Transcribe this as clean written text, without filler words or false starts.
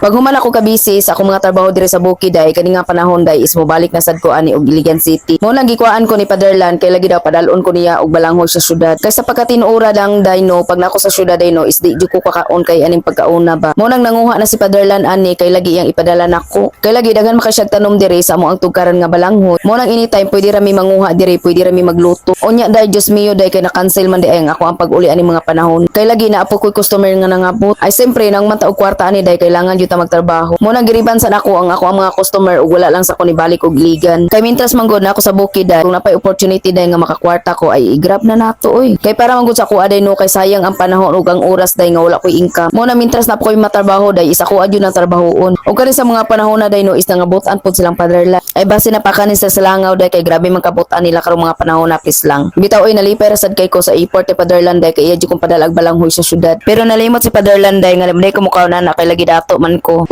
Pag human ako ka busy sa akong mga trabaho diri sa bukid day, kani nga panahon day is mobalik na sad ko ani og Iligan City. Mao nang gikuhaan ko ni Paderlan kay lagi daw padalon ko niya og balanghoy sa syudad. Kay sa pagkatinuura lang day no, pag nako sa syudad day no is di jud ko kakaon kay aning pagkauna ba. Mao nang nanguha na si Paderlan ani kay lagi iyang ipadala nako. Kay lagi daghan man siyag tanom diri sa amo ang tugkaran nga balanghoy. Mao nang anytime pwede ra mi manguha diri, pwede ra mi magluto. Unya day, Diyos mio day, kay na-cancel man di ay ang ako ang pag-uli ani mga panahon. Kay lagi naa po ko'y customer nga nangabot. Ay siyempre nang man ta og kwarta ani day, kailangan jud ta magtrabaho. Mao nang giriban sa nako ang ako ang mga customer ug wala lang sa ko nibalik og Iligan. Kay mintras man gud na ako sa bukid day, kung napay opportunity day nga makakwarta ko ay i-grab na nato oy. Kay para man gud sa kuha day no, kay sayang ang panahon ug ang oras day nga wala ko'y income. Mao na mintras na po ko'y matrabaho day, isa ko adyo ng trabahoon. Ug kani sa mga panahon na day no is nangabutan pod silang paderla. Ay base na pa kanin sa Silangaw day kay grabe man kabutan nila karong mga panahon na please lang. Bitaw oy, nalipay ra sad kay ko sa effort ni Paderlan day kay iya jud kong padala og balanghoy sa syudad. Pero nalimot si Paderlan day nga day ko mukaw na na kay lagi dato man ko.